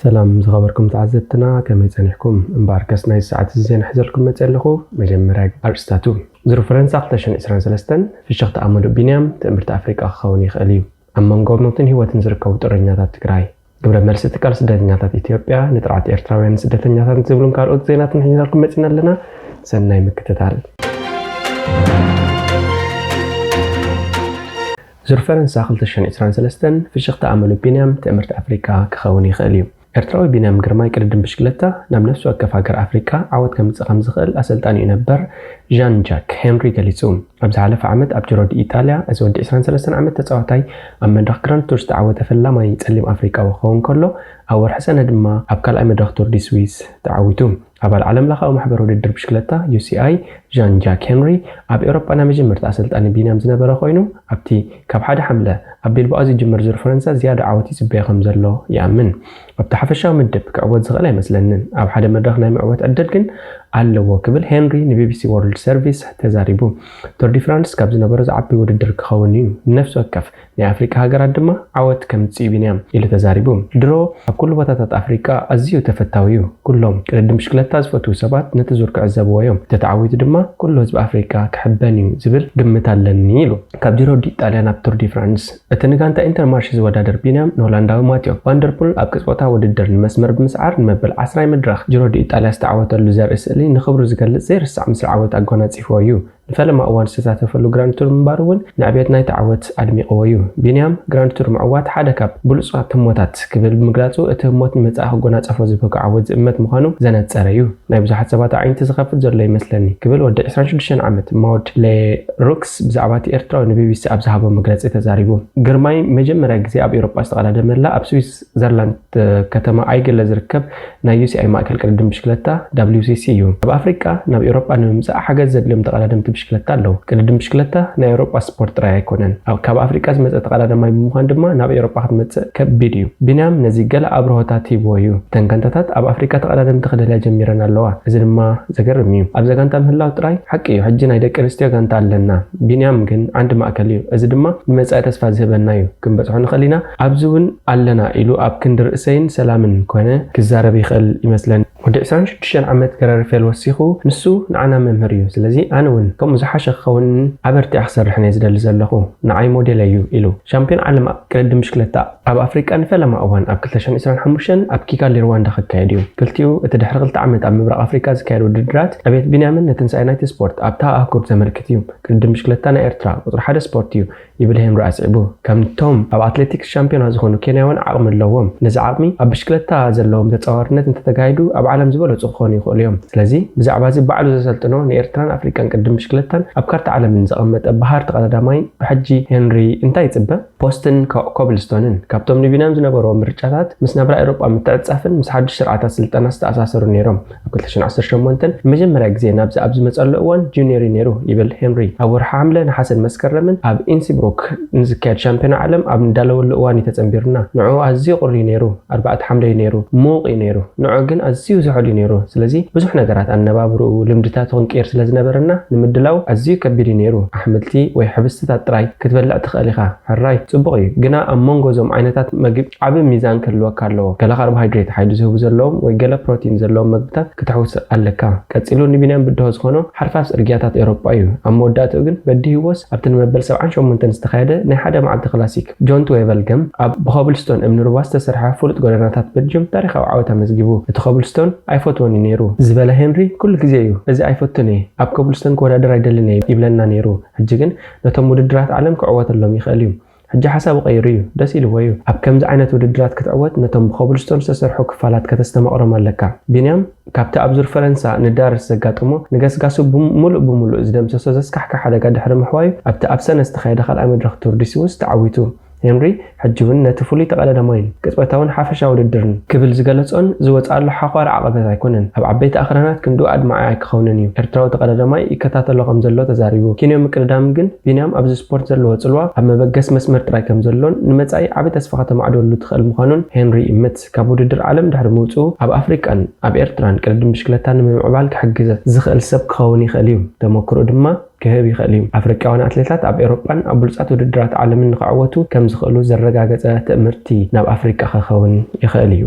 ሰላም ዝኸበርኩም ተዓዘብትና፣ ከመይ ጸኒሕኩም? እምበኣርከስ ናይ ሰዓት እዚ ዜና ሒዘልኩም መጽእ ኣለኹ። መጀመርያ ኣርእስታቱ። ዙር ፈረንሳ ክልተ ሽሕን ዕስራን ሰለስተን ፍሽኽቲ ኣመሉ ቢንያም ትእምርቲ ኣፍሪቃ ክኸውን ይኽእል እዩ። ኣብ መንጎ ሞትን ህይወትን ዝርከቡ ጦረኛታት ትግራይ። ግብረ መልሲ ትካል ስደተኛታት ኢትዮጵያ ንጥርዓት ኤርትራውያን ስደተኛታት ዝብሉን ካልኦት ዜናትን ሒዝናልኩም መጺና ኣለና። ሰናይ ምክትታል። ዙር ፈረንሳ ክልተ ሽሕን ዕስራን ሰለስተን ፍሽኽቲ ኣመሉ ቢንያም ትእምርቲ ኣፍሪቃ ክኸውን ይኽእል እዩ። ኤርትራዊ ቢንያም ግርማይ ቅድድም ብሽክለታ ናብ ነፍሲ ወከፍ ሃገር ኣፍሪቃ ዓወት ከምጽእ ከም ዝኽእል ኣሰልጣኒኡ ነበር ዣን ጃክ ሄንሪ ገሊጹ። ኣብ ዝሓለፈ ዓመት ኣብ ጅሮ ዲ ኢጣልያ፣ እዚ ወዲ ዕስራን ሰለስተን ዓመት ተጻዋታይ፣ ኣብ መድረኽ ግራንድ ቱር ዝተዓወተ ፈላማይ ጸሊም ኣፍሪቃዊ ክኸውን ከሎ፣ ኣብ ወርሒ ሰነ ድማ ኣብ ካልኣይ መድረኽ ቱር ዲ ስዊስ ተዓዊቱ። ኣባል ዓለምለኻዊ ማሕበር ውድድር ብሽክለታ ዩ ሲ ኣይ ዣን ጃክ ሄንሪ ኣብ ኤውሮጳ ናይ መጀመርታ ኣሰልጣኒ ቢንያም ዝነበረ ኮይኑ፣ ኣብቲ ካብ ሓደ ሓምለ ኣብ ቢልባኦ ዝጅምር ዙር ፈረንሳ ዝያዳ ዓወት ይጽበዮ ከም ዘሎ ይኣምን። ኣብቲ ሓፈሻዊ ምድብ ክዕወት ዝኽእል ኣይመስለንን። ኣብ ሓደ መድረኽ ናይ ምዕወት ዕድል ግን ኣለዎ ክብል ሄንሪ ንቢቢሲ ወርልድ ሰርቪስ ተዛሪቡ። ቱር ዲ ፍራንስ ካብ ዝነበሮ ዝዓቢ ውድድር ክኸውን እዩ። ንነፍሲ ወከፍ ናይ ኣፍሪቃ ሃገራት ድማ ዓወት ከምጽእ እዩ ቢንያም ኢሉ ተዛሪቡ። ድሮ ኣብ ኩሉ ቦታታት ኣፍሪቃ ኣዝዩ ተፈታዊ እዩ። ኩሎም ቅድድም ብሽክለታ ዝፈትዉ ሰባት ነቲ ዙር ክዕዘብዎ እዮም። እንተተዓዊቱ ድማ ኩሉ ህዝቢ ኣፍሪቃ ክሕበን እዩ ዝብል ግምት ኣለኒ ኢሉ። ካብ ጂሮ ዲ ኢጣልያ ናብ ቱር ዲ ፍራንስ። እቲ ንጋንታ ኢንተርማርሽ ዝወዳደር ቢንያም ንሆላንዳዊ ማቴዮ ቫንደርፑል ኣብ ቅጽበታዊ ውድድር ንመስመር ብምስዓር ንመበል ዓስራይ መድረኽ ጂሮ ዲ ኢጣልያ ዝተዓወተሉ ዘርኢ ስእሊ ንኽብሩ ዝገልጽ ዘይርሳዕ ምስሪ ዓወት ኣጎናጺፍዎ እዩ። ንፈለማ እዋን ዝተሳተፈሉ ግራንድ ቱር ምንባሩ እውን ንዕቤት ናይቲ ዓወት ኣድሚቕዎ እዩ። ቢንያም ግራንድ ቱር ምዕዋት ሓደ ካብ ብሉጻት ህሞታት ክብል ብምግላጹ፣ እቲ ህሞት ንመጻኢ ክጎናጸፎ ዝበቅዖ ዓወት ዝእመት ምዃኑ ዘነጸረ እዩ። ናይ ብዙሓት ሰባት ኣዒንቲ ዝኸፍት ዘሎ ይመስለኒ ክብል ወዲ ዕስራን ሽዱሽተን ዓመት ማውድ ሌ ሩክስ ብዛዕባ እቲ ኤርትራዊ ንቢቢሲ ኣብ ዝሃቦ መግለጺ ተዛሪቡ። ግርማይ መጀመርያ ግዜ ኣብ ኤውሮጳ ዝተቐዳደመላ ኣብ ስዊስ ዘርላንድ ከተማ ኣይግለ ዝርከብ ናይ ዩ ሲ ኣይ ማእከል ቅድድም ብሽክለታ ዳብሊው ሲ ሲ እዩ። ኣብ ኣፍሪቃ ናብ ኤውሮጳ ንምምጻእ ሓገዝ ዘድልዮም ተቐዳደምቲ ብሽክለታ ኣለዉ። ቅድድም ብሽክለታ ናይ ኤውሮጳ ስፖርት ጥራይ ኣይኮነን። ኣብ፣ ካብ ኣፍሪቃ ዝመጸ ተቐዳዳማይ ብምዃን ድማ ናብ ኤውሮጳ ክትመጽእ ከቢድ እዩ። ቢንያም ነዚ ገለ ኣብርሆታት ሂብዎ እዩ። እተን ጋንታታት ኣብ ኣፍሪቃ ተቐዳደምቲ ክደልያ ጀሚረን ኣለዋ። እዚ ድማ ዘገርም እዩ። ኣብዛ ጋንታ ምህላው ጥራይ ሓቂ እዩ። ሕጂ ናይ ደቂ ኣንስትዮ ጋንታ ኣለና። ቢንያም ግን ዓንዲ ማእከል እዩ። እዚ ድማ ንመጻኢ ተስፋ ዝህበና እዩ። ክንበጽሖ ንኽእል ኢና። ኣብዚ እውን ኣለና ኢሉ ኣብ ክንዲ ርእሰይን ሰላምን ኮነ ክዛረብ ይኽእል ይመስለኒ። ወዲ ዕስራን ሽዱሽተን ዓመት ገረርፌል ወሲኹ፣ ንሱ ንዓና መምህር እዩ። ስለዚ ኣነ እውን ከምኡ ዝሓሸ ክኸውን ኣበርቲዐ ክሰርሕን እየ ዝደሊ ዘለኹ። ንዓይ ሞዴለይ እዩ ኢሉ። ሻምፒዮን ዓለም ቅድድም ብሽክለታ ኣብ ኣፍሪቃ ንፈለማ እዋን ኣብ ክልተ ሽሕን ዕስራን ሓሙሽተን ኣብ ኪጋሊ ሩዋንዳ ክካየድ እዩ። ክልቲኡ እቲ ድሕሪ ክልተ ዓመት ኣብ ምብራቕ ኣፍሪቃ ዝካየድ ውድድራት ዕቤት ቢንያምን ንትንሳኤ ናይቲ ስፖርት ኣብታ ኣህጉር ዘመልክት እዩ። ቅድድም ብሽክለታ ናይ ኤርትራ ቁጽሪ ሓደ ስፖርት እዩ ይብል ሄንሪ ኣስዒቡ። ከምቶም ኣብ ኣትሌቲክስ ሻምፒዮና ዝኾኑ ኬንያውያን ዓቕሚ ኣለዎም። ነዚ ዓቕሚ ኣብ ብሽክለታ ዘለዎም ተጻዋርነት እንተተጋሂዱ ኣብ ዓለም ዝበለጹ ክኾኑ ይኽእሉ እዮም። ስለዚ ብዛዕባ እዚ ባዕሉ ዘሰልጥኖ ንኤርትራን ኣፍሪቃን ቅድድም ብሽክለታን ኣብ ካርታ ዓለምን ዘቐመጠ በሃር ተቐዳዳማይ ብሕጂ ሄንሪ እንታይ ይጽበ? ፖስትን ኮ-፣ ኮብልስቶንን ካብቶም ንቢንያም ዝነበርዎ ምርጫታት ምስ ናብራ ኤውሮጳ ምትዕጻፍን ምስ ሓድሽ ስርዓታት ስልጠና ዝተኣሳሰሩ ነይሮም። ኣብ ክልተ ሽሕን ዓሰርተ ሸሞንተን ንመጀመርያ ግዜ ናብዚ ኣብ ዝመጸሉ እዋን ጁኒየር እዩ ነይሩ ይብል ሄንሪ። ኣብ ወርሒ ሓምለ፣ ነሓሰን መስከረምን ኣብ ኢንስብሩክ ንዝካየድ ሻምፒዮና ዓለም ኣብ ንዳለወሉ እዋን እዩ ተጸንቢሩና። ንዕኡ ኣዝዩ ቁሪ ነይሩ። ኣርባዕተ ሓምለ እዩ ነይሩ። ምዉቕ እዩ ነይሩ። ንዑ ግን ኣዝዩ ዝሑል እዩ ነይሩ። ስለዚ ብዙሕ ነገራት፣ ኣነባብርኡ፣ ልምድታቱ ክንቅይር ስለ ዝነበረና ንምድላው ኣዝዩ ከቢድ እዩ ነይሩ። ኣሕምልቲ ወይ ሕብስትታት ጥራይ ክትበልዕ ትኽእል ኢኻ። ሕራይ ጽቡቕ እዩ፣ ግና ኣብ መንጎ እዞም ዓይነታት መግቢ ዓቢ ሚዛን ክህልወካ ኣለዎ። ገለ ካርቦሃይድሬት፣ ሓይሊ ዝህቡ ዘለዎም ወይ ገለ ፕሮቲን ዘለዎም መግብታት ክተሕውስ ኣለካ። ቀጺሉ ንቢንያም ብድሆ ዝኾኖ ሓርፋፍ ጽርግያታት ኤውሮጳ እዩ። ኣብ መወዳእትኡ ግን በዲህዎስ ኣብቲ ንመበል ሰብዓን ሸሞንተን ዝተኻየደ ናይ ሓደ መዓልቲ ክላሲክ ጆንት ዌቨልገም ኣብ ብኮብልስቶን እምኒ ሩባ ዝተሰርሐ ፍሉጥ ጎደናታት ቤልጅየም ታሪኻዊ ዓወት ኣመዝጊቡ። እቲ ኮብልስቶን ኣይፈትዎን እዩ ነይሩ ዝበለ ሄንሪ፣ ኩሉ ግዜ እዩ፣ "እዚ ኣይፈቱን እየ፣ ኣብ ኮብልስቶን ክወዳደር ኣይደልን እየ" ይብለና ነይሩ። ሕጂ ግን ነቶም ውድድራት ዓለም ክዕወተሎም ይኽእል እዩ። ሕጂ ሓሳቡ ቀይሩ እዩ፣ ደስ ኢልዎ እዩ። ኣብ ከምዚ ዓይነት ውድድራት ክትዕወት ነቶም ብኮብልስቶን ዝተሰርሑ ክፋላት ከተስተማቕሮም ኣለካ። ቢንያም ካብቲ ኣብ ዙር ፈረንሳ ንዳርስ ዘጋጠሞ ንገስጋሱ ብም-፣ ምሉእ ብምሉእ ዝደምሰሶ ዘስካሕክሕ ሓደጋ ድሕሪ ምሕዋዩ፣ ኣብቲ ኣብ ሰነ ዝተኻየደ ካልኣይ መድረኽ ቱር ዲ ስዊስ ተዓዊቱ። ሄንሪ ሕጂ እውን ነቲ ፍሉይ ተቐዳዳማይን ቅጽበታውን ሓፈሻዊ ውድድርን ክብል ዝገለጾን ዝወጽኣሉ ሓዃሪ ዓቐበት ኣይኮነን። ኣብ ዓበይቲ ኣኽራናት ክንድኡ ኣድማዒ ኣይክኸውንን እዩ። ኤርትራዊ ተቐዳዳማይ ይከታተሎ ከም ዘሎ ተዛሪቡ። ኪንዮ ምቅድዳም ግን ቢንያም ኣብዚ ስፖርት ዘለዎ ጽልዋ ኣብ መበገሲ መስመር ጥራይ ከም ዘሎን ንመጻኢ ዓቢ ተስፋ ከተማዕድወሉ ትኽእል ምዃኑን ሄንሪ ይእምት። ካብ ውድድር ዓለም ድሕሪ ምውጽኡ ኣብ ኣፍሪቃን ኣብ ኤርትራን ቅድድም ብሽክለታ ንምምዕባል ክሕግዝ ዝኽእል ሰብ ክኸውን ይኽእል እዩ። ተመክሮኡ ድማ ክህብ ይኽእል እዩ። ኣፍሪቃውያን ኣትሌታት ኣብ ኤውሮጳን ኣብ ብሉጻት ውድድራት ዓለምን ንኽዕወቱ ከም ዝኽእሉ ዘረጋገጸ ትእምርቲ ናብ ኣፍሪቃ ክኸውን ይኽእል እዩ።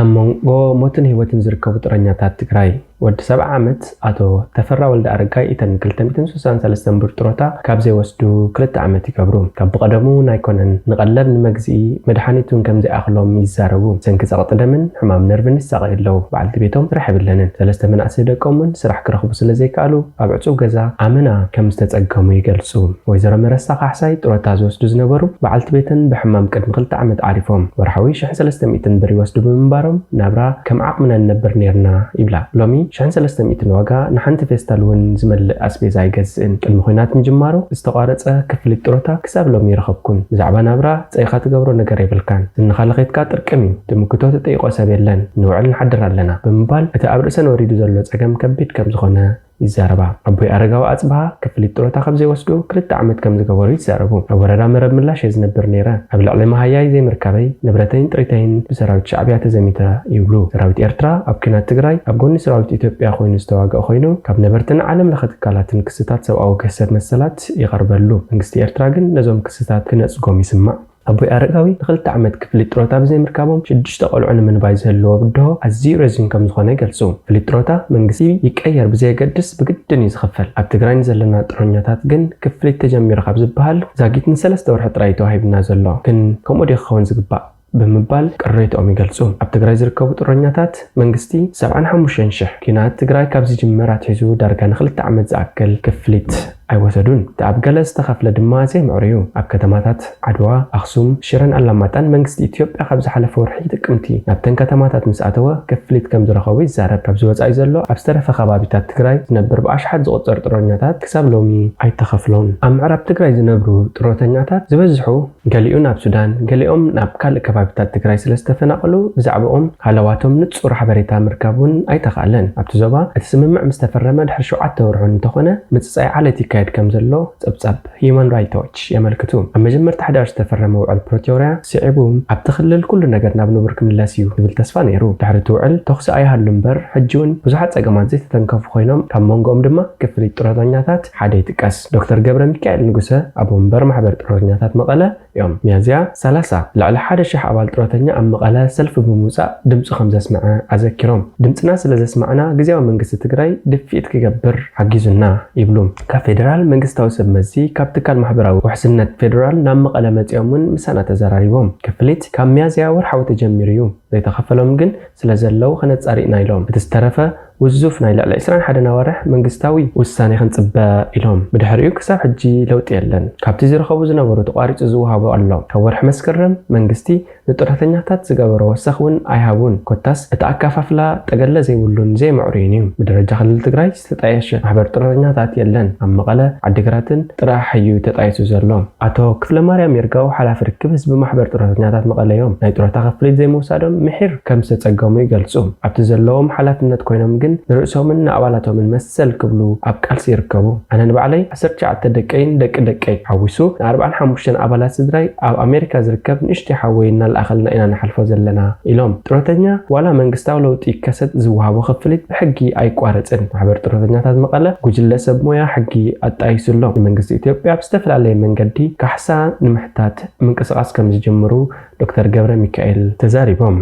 ኣብ መንጎ ሞትን ህይወትን ዝርከቡ ጥረኛታት ትግራይ፣ ወዲ ሰብዓ ዓመት ኣቶ ተፈራ ወልደ ኣረጋይ እተን ክልተ ሚእትን ስሳን ሰለስተን ብር ጥሮታ ካብ ዘይወስዱ ክልተ ዓመት ይገብሩ። ካብ ብቐደሙ ኣይኮነን፣ ንቐለብ፣ ንመግዝኢ፣ መድሓኒት እውን ከም ዘይኣኽሎም ይዛረቡ። ሰንኪ ጸቕጢ ደምን ሕማም ነርቭን ይሳቐዩ ኣለዉ። በዓልቲ ቤቶም ስራሕ የብለንን። ሰለስተ መናእሰይ ደቆም እውን ስራሕ ክረኽቡ ስለ ዘይከኣሉ፣ ኣብ ዕጹው ገዛ ኣመና ከም ዝተጸገሙ ይገልጹ። ወይዘሮ መረሳ ካሕሳይ ጥሮታ ዝወስዱ ዝነበሩ በዓልቲ ቤተን ብሕማም ቅድሚ ክልተ ዓመት ዓሪፎም። ወርሓዊ ሽሕን ሰለስተ ሚእትን ብር ይወስዱ ብምንባሮም ናብራ ከም ዓቕምና ንነብር ነይርና ይብላ። ሎሚ ሽሕን ሰለስተ ሚእትን ዋጋ ንሓንቲ ፌስታል እውን ዝመልእ ኣስቤዛ ኣይገዝእን። ቅድሚ ኲናት ምጅማሩ ዝተቋረጸ ክፍሊት ጥሮታ ክሳብ ሎሚ ይረኸብኩን። ብዛዕባ ናብራ ጸይኻ ትገብሮ ነገር የብልካን። ዝንኻ ለኺትካ ጥርቅም እዩ። ትምክቶ ትጠይቆ ሰብ የለን። ንውዕል ንሓድር ኣለና ብምባል እቲ ኣብ ርእሰን ወሪዱ ዘሎ ጸገም ከቢድ ከም ዝኾነ ይዛረባ። ኣቦይ ኣረጋዊ ኣጽብሃ ክፍሊት ጥሮታ ከም ዘይወስዱ ክልተ ዓመት ከም ዝገበሩ ይዛረቡ። ኣብ ወረዳ መረብ ምላሽ እየ ዝነብር ነይረ። ኣብ ልዕሊ መሃያይ ዘይምርካበይ ንብረተይን ጥሪተይን ብሰራዊት ሻዕብያ ተዘሚተ ይብሉ። ሰራዊት ኤርትራ ኣብ ኲናት ትግራይ ኣብ ጎኒ ሰራዊት ኢትዮጵያ ኮይኑ ዝተዋግአ ኮይኑ ካብ ነበርትን ዓለም ለኸ ትካላትን ክስታት ሰብኣዊ ግህሰት መሰላት ይቐርበሉ። መንግስቲ ኤርትራ ግን ነዞም ክስታት ክነጽጎም ይስማዕ። ኣቦይ ኣረጋዊ ንክልተ ዓመት ክፍሊት ጥሮታ ብዘይምርካቦም ሽዱሽተ ቆልዑ ንምንባይ ዝህልዎ ብድሆ ኣዝዩ ረዚን ከም ዝኾነ ይገልጹ። ክፍሊት ጥሮታ መንግስቲ ይቀየር ብዘየገድስ ብግድን እዩ ዝኽፈል። ኣብ ትግራይ ንዘለና ጥሮኛታት ግን ክፍሊት ተጀሚሩ ካብ ዝበሃል ዛጊት ንሰለስተ ወርሒ ጥራይ እዩ ተዋሂብና ዘሎ። ግን ከምኡ ድዩ ክኸውን ዝግባእ? ብምባል ቅሬትኦም ይገልጹ። ኣብ ትግራይ ዝርከቡ ጥሮኛታት መንግስቲ ሰብዓን ሓሙሽተን ሽሕ ኲናት ትግራይ ካብ ዝጅመር ኣትሒዙ ዳርጋ ንክልተ ዓመት ዝኣክል ክፍሊት ኣይወሰዱን። እቲ ኣብ ገለ ዝተኸፍለ ድማ ዘይምዕሩይ እዩ። ኣብ ከተማታት ዓድዋ፣ ኣኽሱም፣ ሽረን ኣላማጣን መንግስቲ ኢትዮጵያ ካብ ዝሓለፈ ወርሒ ጥቅምቲ ናብተን ከተማታት ምስ ኣተወ ክፍሊት ከም ዝረኸቡ ይዛረብ። ካብዚ ወጻኢ ዘሎ ኣብ ዝተረፈ ከባቢታት ትግራይ ዝነብር ብኣሽሓት ዝቑጸር ጥሮኛታት ክሳብ ሎሚ ኣይተኸፍሎን። ኣብ ምዕራብ ትግራይ ዝነብሩ ጥሮተኛታት ዝበዝሑ ገሊኡ ናብ ሱዳን፣ ገሊኦም ናብ ካልእ ከባቢታት ትግራይ ስለ ዝተፈናቐሉ ብዛዕባኦም ሃለዋቶም ንጹር ሓበሬታ ምርካብ እውን ኣይተኻእለን። ኣብቲ ዞባ እቲ ስምምዕ ምስ ተፈረመ ድሕሪ ሸውዓተ ወርሑ እንተኾነ ምጽጻይ ዓሌት ይካየድ ከም ዘሎ ጸብጻብ ሂዩማን ራይት ዎች የመልክቱ። ኣብ መጀመርታ ሕዳር ዝተፈረመ ውዕል ፕሪቶርያ ስዒቡ ኣብቲ ክልል ኩሉ ነገር ናብ ንቡር ክምለስ እዩ ዝብል ተስፋ ነይሩ። ድሕሪ እቲ ውዕል ተኹሲ ኣይሃሉ እምበር ሕጂ እውን ብዙሓት ጸገማት ዘይተተንከፉ ኮይኖም ካብ መንጎኦም ድማ ክፍሊት ጥሮተኛታት ሓደ ይጥቀስ። ዶክተር ገብረ ሚካኤል ንጉሰ ኣቦ መንበር ማሕበር ጥሮተኛታት መቐለ እዮም። ሚያዝያ ሰላሳ ልዕሊ ሓደ ሽሕ ኣባል ጥሮተኛ ኣብ መቐለ ሰልፊ ብምውጻእ ድምጹ ከም ዘስምዐ ኣዘኪሮም። ድምጽና ስለ ዘስማዕና ግዝያዊ መንግስቲ ትግራይ ድፍኢት ክገብር ሓጊዙና ይብሉ። ካብ ፌደራል መንግስታዊ ሰብ መዚ ካብ ትካል ማሕበራዊ ውሕስነት ፌደራል ናብ መቐለ መጺኦም እውን ምሳና ተዘራሪቦም። ክፍሊት ካብ ሚያዝያ ወርሓዊ ተጀሚሩ እዩ። ዘይተኸፈሎም ግን ስለ ዘለዉ ከነጻሪ ኢና ኢሎም። እቲ ዝተረፈ ውዙፍ ናይ ልዕሊ ዕስራን ሓደን ኣዋርሕ መንግስታዊ ውሳኔ ክንጽበ ኢሎም። ብድሕሪኡ ክሳብ ሕጂ ለውጢ የለን። ካብቲ ዝረኸቡ ዝነበሩ ተቋሪጹ ዝወሃቡ ኣሎ። ካብ ወርሒ መስከረም መንግስቲ ንጥረተኛታት ዝገበሮ ወሰኽ እውን ኣይሃቡን። ኮታስ እቲ ኣከፋፍላ ጠገለ ዘይብሉን ዘይምዕሩይን እዩ። ብደረጃ ክልል ትግራይ ዝተጣየሸ ማሕበር ጥረተኛታት የለን። ኣብ መቐለ፣ ዓዲግራትን ጥራሕ እዩ ተጣይሱ ዘሎ። ኣቶ ክፍለ ማርያም ይርጋው ሓላፊ ርክብ ህዝቢ ማሕበር ጥረተኛታት መቐለ እዮም። ናይ ጥሮታ ክፍሊት ዘይምውሳዶም ምሒር ከም ዝተጸገሙ ይገልጹ። ኣብቲ ዘለዎም ሓላፍነት ኮይኖም ግን ንርእሶምን ንኣባላቶምን መሰል ክብሉ ኣብ ቃልሲ ይርከቡ። ኣነ ንባዕለይ ዓሰርተ ትሽዓተ ደቀይን ደቂ ደቀይ ሓዊሱ ንኣርባዓን ሓሙሽተን ኣባላት ስድራይ ኣብ ኣሜሪካ ዝርከብ ንእሽተይ ሓወይ እናለኣኸልና ኢና ንሓልፎ ዘለና ኢሎም። ጥሮተኛ ዋላ መንግስታዊ ለውጢ ይከሰት ዝወሃቦ ክፍሊት ብሕጊ ኣይቋረጽን። ማሕበር ጥሮተኛታት መቐለ ጉጅለ ሰብ ሞያ ሕጊ ኣጣይሱ ኣሎ። ንመንግስቲ ኢትዮጵያ ብዝተፈላለየ መንገዲ ካሕሳ ንምሕታት ምንቅስቓስ ከም ዝጀምሩ ዶክተር ገብረ ሚካኤል ተዛሪቦም።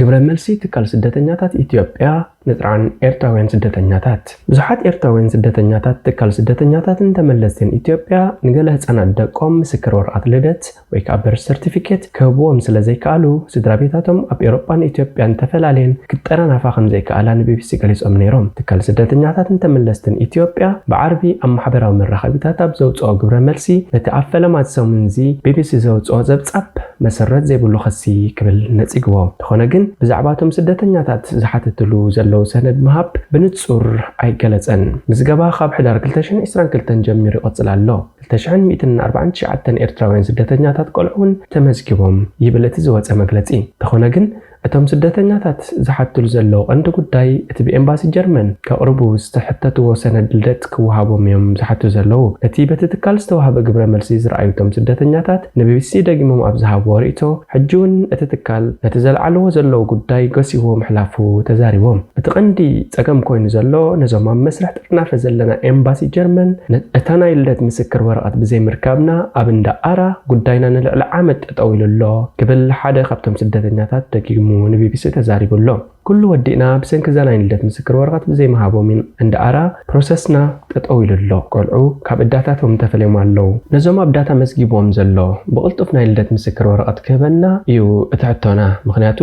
ግብረ መልሲ ትካል ስደተኛታት ኢትዮጵያ ንጥርዓን ኤርትራውያን ስደተኛታት። ብዙሓት ኤርትራውያን ስደተኛታት ትካል ስደተኛታትን ተመለስትን ኢትዮጵያ ንገለ ህጻናት ደቆም ምስክር ወረቐት ልደት ወይ ከዓ በርዝ ሰርቲፊኬት ክህብዎም ስለ ዘይከኣሉ፣ ስድራ ቤታቶም ኣብ ኤውሮጳን ኢትዮጵያን ተፈላልየን ክጠናነፋ ከም ዘይከኣላ ንቢቢሲ ገሊጾም ነይሮም። ትካል ስደተኛታትን ተመለስትን ኢትዮጵያ ብዓርቢ ኣብ ማሕበራዊ መራኸቢታት ኣብ ዘውጽኦ ግብረ መልሲ፣ ነቲ ኣብ ፈለማ ሰሙንዚ ቢቢሲ ዘውጽኦ ጸብጻብ መሰረት ዘይብሉ ክሲ ክብል ነጺግዎ። እንተኾነ ግን፣ ብዛዕባ እቶም ስደተኛታት ዝሓተትሉ ዘለዉ ሰነድ ምሃብ ብንጹር ኣይገለጸን። ምዝገባ ካብ ሕዳር ክልተ ሽሕን ዕስራን ክልተን ጀሚሩ ይቕጽል ኣሎ። ክልተ ሽሕን ሚእትን ኣርባዓን ትሽዓተን ኤርትራውያን ስደተኛታት ቆልዑ እውን ተመዝጊቦም ይብል እቲ ዝወጸ መግለጺ። እንተኾነ ግን፣ እቶም ስደተኛታት ዝሓትሉ ዘለዉ ቀንዲ ጉዳይ፣ እቲ ብኤምባሲ ጀርመን ከቕርቡ ዝተሕተትዎ ሰነድ ልደት ክወሃቦም እዮም ዝሓቱ ዘለዉ። ነቲ በቲ ትካል ዝተዋህበ ግብረ መልሲ ዝረኣዩ እቶም ስደተኛታት ንቢቢሲ ደጊሞም ኣብ ዝሃብዎ ርእይቶ፣ ሕጂ እውን እቲ ትካል ነቲ ዘልዓልዎ ዘለዉ ጉዳይ ገሲዎ ምሕላፉ ተዛሪቦም። እቲ ቀንዲ ጸገም ኮይኑ ዘሎ፣ ነዞም ኣብ መስርሕ ጥርናፈ ዘለና ኤምባሲ ጀርመን፣ ነ-፣ እታ ናይ ልደት ምስክር ወረቐት ብዘይምርካብና ኣብ እንዳ ኣራ ጉዳይና ንልዕሊ ዓመት ጠጠው ኢሉ ኣሎ ክብል ሓደ ካብቶም ስደተኛታት ደጊሙ ንቢቢሲ ተዛሪቡ ኣሎ። ኩሉ ወዲእና ብሰንኪ እዛ ናይ ልደት ምስክር ወረቐት ብዘይምሃቦም እንዳ ኣራ ፕሮሰስና ጠጠው ኢሉ ኣሎ። ቆልዑ ካብ እዳታቶም ተፈልዮም ኣለዉ። ነዞም ኣብ ዳታ መዝጊብዎም ዘሎ ብቕልጡፍ ናይ ልደት ምስክር ወረቐት ክህበና እዩ እቲ ሕቶና። ምኽንያቱ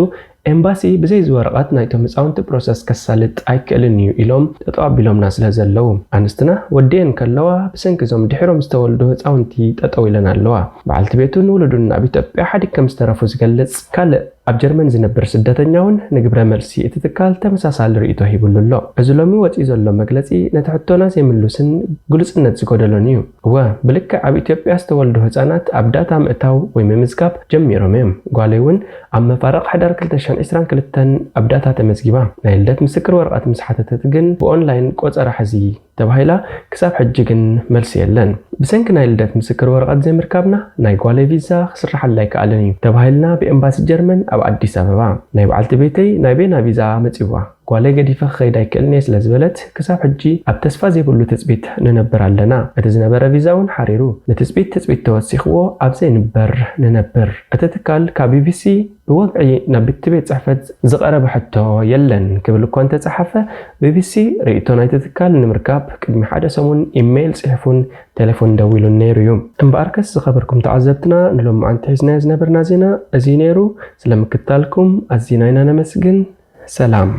ኤምባሲ ብዘይ እዚ ወረቐት ናይቶም ህፃውንቲ ፕሮሰስ ከሳልጥ ኣይክእልን እዩ ኢሎም ጠጠው ኣቢሎምና ስለ ዘለዉ። ኣንስትና ወዲኤን ከለዋ ብሰንኪ እዞም ድሒሮም ዝተወልዱ ህፃውንቲ ጠጠው ኢለን ኣለዋ። በዓልቲ ቤቱን ውሉዱን ኣብ ኢትዮጵያ ሓዲግ ከም ዝተረፉ ዝገልጽ ካልእ ኣብ ጀርመን ዝነብር ስደተኛ እውን ንግብረ መልሲ እቲ ትካል ተመሳሳሊ ርእይቶ ሂብሉ ኣሎ። እዚ ሎሚ ወፂኡ ዘሎ መግለፂ ነቲ ሕቶና ዘይምሉስን ግሉጽነት ዝጎደሎን እዩ። እወ፣ ብልክዕ ኣብ ኢትዮጵያ ዝተወልዱ ህፃናት ኣብ ዳታ ምእታው ወይ ምምዝጋብ ጀሚሮም እዮም። ጓለይ እውን ኣብ መፋርቕ ሕዳር ክልተ ሽሕን ዕስራን ክልተን ኣብ ዳታ ተመዝጊባ። ናይ ልደት ምስክር ወረቐት ምስ ሓተተት ግን ብኦንላይን ቆጸራ ሕዚ ተባሂላ፣ ክሳብ ሕጂ ግን መልሲ የለን። ብሰንኪ ናይ ልደት ምስክር ወረቐት ዘይምርካብና ናይ ጓለይ ቪዛ ክስርሓላ ኣይከኣለን እዩ ተባሂልና ብኤምባሲ ጀርመን ኣብ ኣዲስ ኣበባ። ናይ በዓልቲ ቤተይ ናይ ቤና ቪዛ መጺዋ። ጓለይ ገዲፈ ክኸይድ ኣይክእልን እየ ስለ ዝበለት፣ ክሳብ ሕጂ ኣብ ተስፋ ዘይብሉ ትጽቢት ንነብር ኣለና። እቲ ዝነበረ ቪዛ እውን ሓሪሩ። ንትጽቢት ትጽቢት ተወሲኽዎ ኣብ ዘይንበር ንነብር። እቲ ትካል ካብ ቢቢሲ ብወግዒ ናብ እቲ ቤት ጽሕፈት ዝቐረበ ሕቶ የለን ክብል እኳ እንተጸሓፈ፣ ቢቢሲ ርእይቶ ናይቲ ትካል ንምርካብ ቅድሚ ሓደ ሰሙን ኢሜይል ጽሒፉን ቴሌፎን ደዊሉን ነይሩ እዩ። እምበኣርከስ ዝኸበርኩም ተዓዘብትና፣ ንሎማዓንቲ ሒዝናዮ ዝነበርና ዜና እዚ ነይሩ። ስለ ምክትታልኩም ኣዚና ኢና ነመስግን። ሰላም።